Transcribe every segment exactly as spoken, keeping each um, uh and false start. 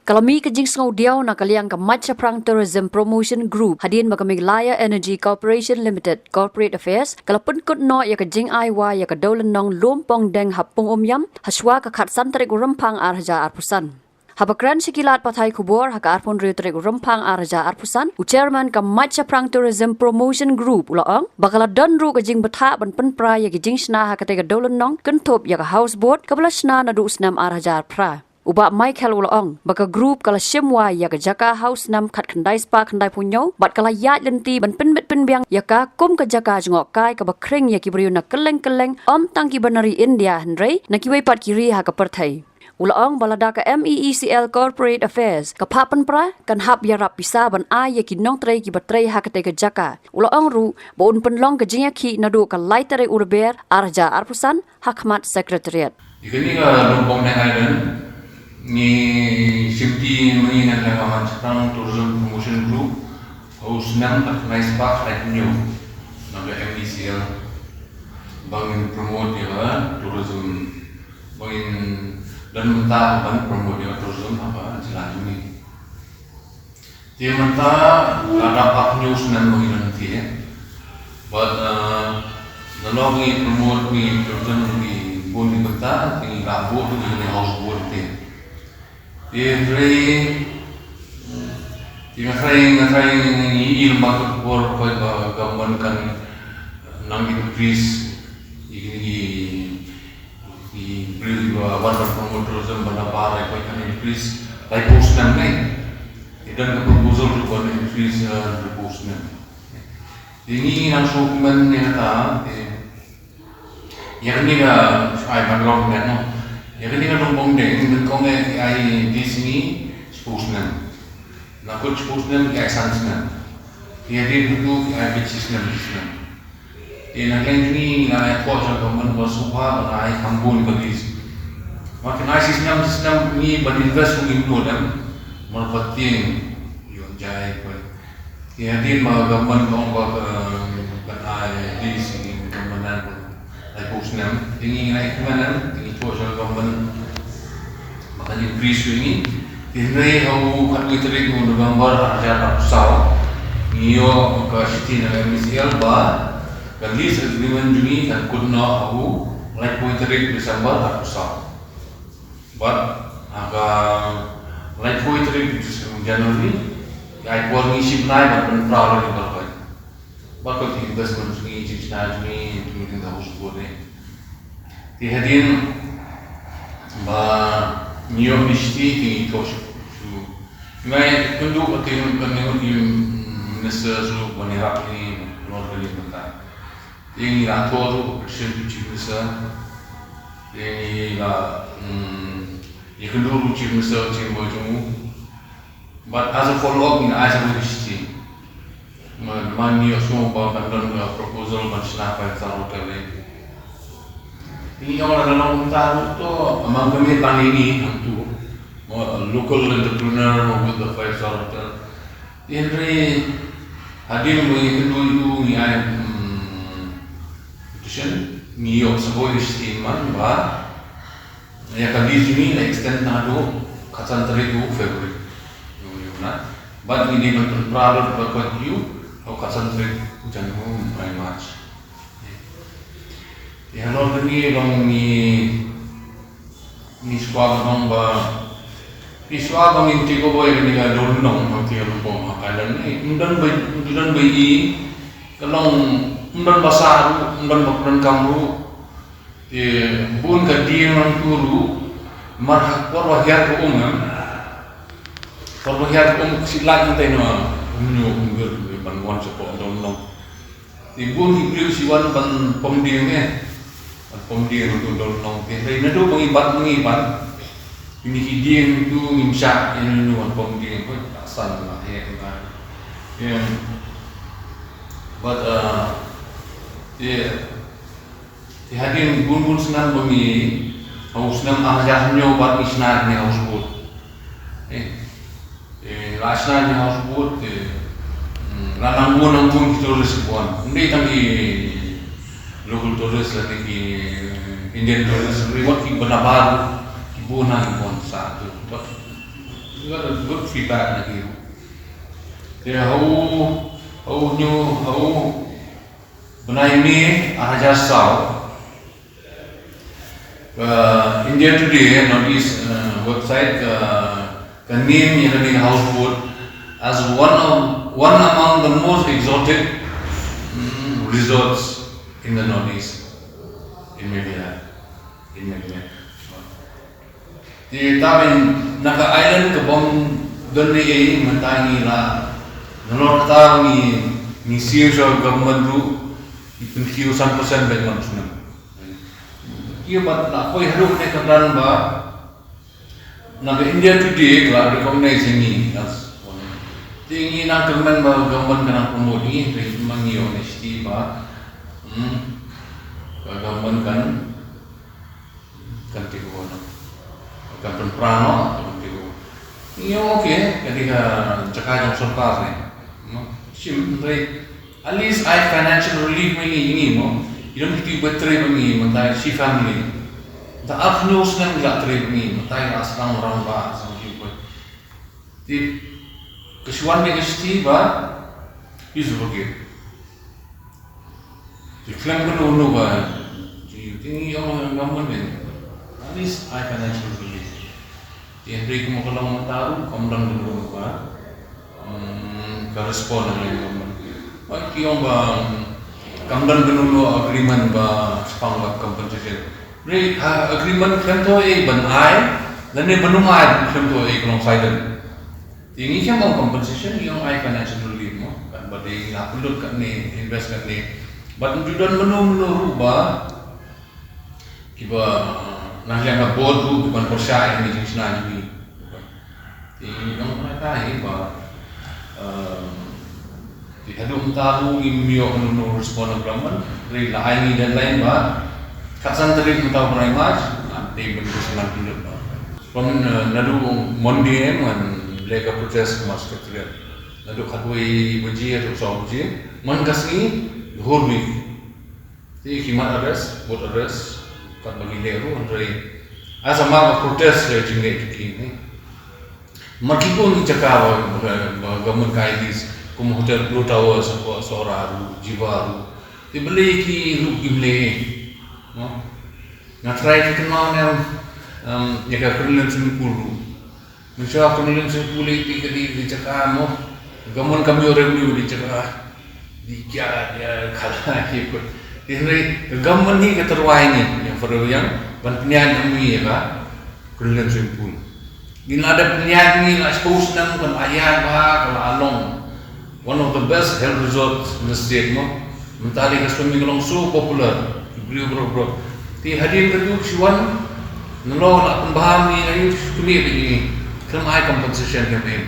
Ka la mih ka jingsngewdiaw na ka liang ka Mait Shaphrang Tourism Promotion Group hadien ba ka Meghalaya Energy Corporation Limited Corporate Affairs ka la pynkut noh ïa ka jingai wai ïa ka dewlynnong Lum Pongdeng ha Pung Umïam ha shwa ka khatsan tarik u Rymphang ar hajar arphew san. Haba kren sha ki lad pathai khubor ha ka arphew hynriew tarik u Rymphang ar hajar arphew san, u Chairman ka Mait Shaphrang Tourism Promotion Group u la ong ba ka la don ruh ka jingbthah ban pynpra ïa ki jingshna ha katei ka dewlynnong kynthup ïa ka houseboat kaba la shna naduh u snem ar hajar phra. U Bah Michael u la ong ba ka group ka la shim wai ïa ka jaka ha u snem khatkhyndai spah khyndaiphew hynñiew bad ka la ïaid lynti ban pynbit pynbiang ïa ka kum ka jaka jngohkai kaba khring ïa ki briew na kylleng kylleng, ym tang kiba na ri India hynrei na kiwei pat ki ri ha ka pyrthei. U la ong ba lada ka MEECL Corporate Affairs ka phah pynpra, kan hap ïarap pisa ban ai ïa ki nongtrei kiba trei ha katei ka jaka. U la ong ruh ba un pynlong ka jingïakhih naduh ka lai tarik u Lber ar hajar arphew san ha khmat Secretariat. Ïa kane ka Lum Pongdeng Island ngi shimti mynne na ka Mait Shaphrang Tourism Promotion Group ha u snem khatkhyndai spah khatkhyndai hynñiew na ka MEECL ba ngin promote ïa ka tourism, ba ngin don bynta ban promote ïa ka tourism ha ka jylla jong ngi. Te mynta la dap arphew hynñiew snem ba ngi don te. Bad, eh, nalor ngi promote ngi tourism ngi bun ngi bynta, te ngi la buh ngi ngi houseboat te. Te hynrei, te nga tharai, nga tharai ngi i lem bad ka por ba ka government kan nang increase ïa kine ki Ki briew kiba wan ban promote tourism ban da ba lai poi kan increase laiphew snem ne. Te don ka proposal ruh ban increase, eh, hynriewphew snem. Te ngi ngi nang sngewkmen ïa kata, te ïa kane ka ai ban long ne no. Ïa kane ka long bong dei, ngi kong ïa ki ai di sngi shiphew snem. Na kut shiphew snem ki ai san snem. Te ïa dien ruh ki ai beit shi snem, shi snem. Te na kane ngi ngi la ïathuh sha ka government ba sngewbha ba ngi ai kham bun ka lease. Ma ki ai shi snem shi snem ngi ban invest ngi mut em. Mar ba tieng ïoh jai ba. Te hadien ba ka government ka ong ba ka, ka ai lease ngi ka government ba laiphew snem. Te ngi ngi la ïathuh em, te ngi ïathuh sha ka government. Ba kan increase ïa ngi. Te hynrei ha u khatwei tarik u November ar hajar arphew saw, ngi ïoh ka shithi na ka M E C L ba ka lease agreement jong ngi kan kut noh ha u laiphew tarik December arphew saw. Bad ha ka laiphew tarik January, ai por ngi shim nai bad pynpra ïa ka. Bad ka investment jong ngi, jingshna jong ngi, jong ngi ka houseboat ne. Te hadien ba ngi ïoh ngi shithi te ngi ïathuh sha u. Ngi ïakynduh ka te ngi ïakynduh ïa u Minister sha u ban ïarap ïa ngi halor kane ka bynta. Te ngi la ïathuh ruh ka petition to Chief Minister. Te ngi la, mm, ïakynduh ruh Chief Minister, Chief Minister jong u. But as a follow up, ngi ai sa ka shithi. Ma, ma ngi ïohsngew ba kan don ka proposal ban shna five star hotel ne. Ngi ong la ka long ta ruh to, ma ka mih tang ïa ngi hangtu. Ma local entrepreneur ma with the five star hotel. Hynrei hadien ba ngi kynduh ïa u ngi ai, hmm, petition, ngi ïoh sa kawei ka shithi man ba ïa ka lease jong ngi la extend naduh khatsan tarik u February. Ïa u na. Bad ngi dei ban pynpra lut bad kawei ïa u ha u khatsan tarik u January, March. Ïa halor kane long ngi, ngi sngewbha ban ong ba, ngi sngewbha ban ngi take over ïa kane ka dewlynnong, kane ka Lumpong Island. Ym don ba, ym don ba i, ka long, ym don ba sah ruh, ym don ba pyndonkam ruh. Te bun ka dieng nangtu ruh, mar ha por ba hiar ka um, em. Por ba hiar ka um, ka sih lait hangtei noh, um ñiuh um gir, ban wan shapoh dewlynnong. Te bun ki briew shu wan ban pom dieng, eh. Ban pom dieng nangtu dewlynnong. Te hynrei naduh ba ngi bat, ba ngi bat. Kine ki dieng nangtu ngim shah ïa nangtu ban pom dieng, ko, la san la heh la. Em. But, uh, yeah. Te hadien bun bun snem ba ngi, ha u snem ar hajar hynñiew bad ngi shna ïa kane ka houseboat. Eh, eh, la shna ïa kane ka houseboat, eh, mm, la nang bun nang bun ki tourist ki wan. Ym dei tang ki local tourist lane ki, eh, Indian tourist, hynrei wat ki bynta baroh ki bun nang ki wan sa tu. Bad Got a good feedback na ki. Te ha u, ha u hynñiew, ha u bnai May ar hajar saw, ka India Today North East, uh, website, ka, ka name ïa kane ka houseboat as one of, one among the most exotic, mm, resorts in the Northeast, in Meghalaya, in Meghalaya. Te tang na ka island ka bym don ei ei, mynta ngi la, nalor kata ngi, ngi siew sha government ruh, ngi pynkiew san percent bad ngan snem. Ïa bad la poi haduh ne ka dan ba na ka India Today ka la recognize ngi as one. Te ngi nang kyrmen ba government ka nang promote ngi, te ma ngi ong ngi sngewthuh ba, hmm, ka government kan kan tip u, kan pynpra noh, kan tip u. Ngi ong okay, ka dei ka jaka jong sorkar ne. No? Shim, hynrei at least ai financial relief ma ngi, ngi mo. Ki don kito kiba trei bad ngi, mynta shi family. Mynta arphew snem ki la trei bad ngi, mynta ki la sdang rangbah, sdang ki ba. Te ka shu wan ne ka sngewthuh ba, is okay. Te khlem kano kano ba, te, te ngi ong ïa ka government ne, at least ai financial relief. Te hynrei kumba ka long mynta ruh kam don kano kano ba, hmm, ka respond na ka government. Ba ki ong ba, hmm, kam don kano kano agreement ba shaphang ka compensation. Hynrei ha agreement khlem thoh ei ban ai, lane ban ym ai khlem thoh ei, ka long silent. Te ngi khlem ong compensation, ngi ong ai financial relief mo. Katba dei ngi la pynlut katne, invest katne. Bad ym ju don mano mano ruh ba kiba, uh, na liang ka board ruh kiban pyrshah ïa kane ka jingshna jong ngi. Te ngi ong kata hi ba, um, Te haduh mynta ruh ngim ïoh mano mano response na government. Hynrei la ai ngi deadline ba khatsan tarik mynta u bnai March, ngan dei ban pynlut ba. From, uh, naduh Monday ngan leh ka protest ha Secretariat. Naduh khatwei baje haduh saw baje, man ka sngi, the whole week. Te ki mat arrest, vote arrest, katba ngi leh ruh, hynrei as a mark of protest ïa ka jingleh jong ki ne. Mar ki bun ki jaka ba, ba, ba government ka ai lease, kum hotel Blue Tower, Sohra ruh, Jiwa ruh. Te balei ki ruh kim leh, no? Nga try ki kynmaw ne, um, ïa ka Kremlin swimming pool ruh. Mynshuwa Kremlin swimming pool ïa ki ka dei ka jaka, no? Government kam ïoh revenue dei jaka. Di kia dia kala ki put. Hynrei government hi ka tyrwa ïa ngi, ïa phareng ïa ban pynïaid ïa ngi ïa ka Kremlin swimming pool. Ngin la dep pynïaid ïa ngi la shiphew snem kan ïaid ba ka la long one of the best health resorts in the state mo. Mynta dei ka swimming ka long so popular. Ki briew baroh baroh. Te hadien ka juk shu wan, nalor la pynbha ïa ngi, la ïoh shu kynnoh ïa ngi. Khlem ai compensation khlem ai.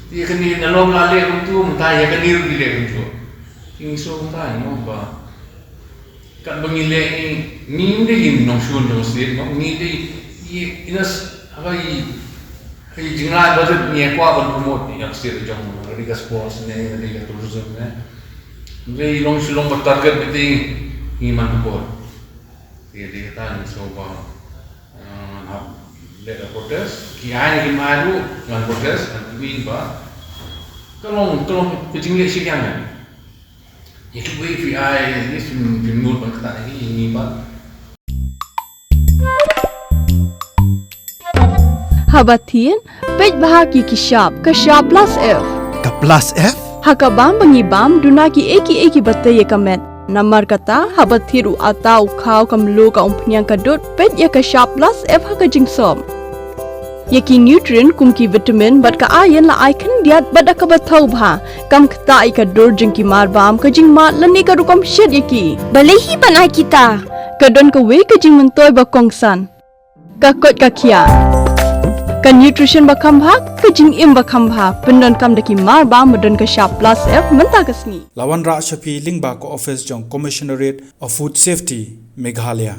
Te kane nalor la leh kumtu, mynta ïa kane ruh ki leh kumtu. Te ngi sngewthuh mynta mo ba katba ngi leh ngi, ngim dei ki nongshun jong state mo, ngi dei i, i nas, ha ka i, ha ka i jingleh ba rit ngi kwah ban promote ïa ka state jong ngi, ka dei ka sports ne, ka dei ka tourism ne. Ngi long shu long ba target meeting ngi man ko. Te dei kata ngi sngewbha, eh, hap leh ka protest. Ki ai ne kim ai ruh ngan protest, ngan kynmaw ba ka long, ka long ka jingleh shiliang ne. Ïa kiwei phi ai, ni sim, phim nud ban kata hi, ni ba. Haba thied, peit bha ki ki shap, ka shap plus F. Ka plus F? Ha ka bam ba ngi bam, duna kiei kiei kiba tei ïa ka met. Namar kata, haba thied u atta u khaw ka mluh ka umphniang ka dud, peit ïa ka shap plus F ha ka jingsop. Ïa ki nutrient kum ki vitamin bad ka iron la ai khyndiat bad da kaba thaw bha. Kam ktah ïa ka dur jong ki mar bam, ka jingmad lane ka rukom shet ïa ki. Balei hi ban ai kita? Ka don kawei ka jingmyntoi ba kongsan. Ka koit ka khiah. Ka nutrition ba kham bha, ka jingim ba kham bha. Pyndonkam da ki mar bam ba don ka shap plus F mynta ka sngi. La wanrah sha phi lyngba ka office jong Commissionerate of Food Safety, Meghalaya.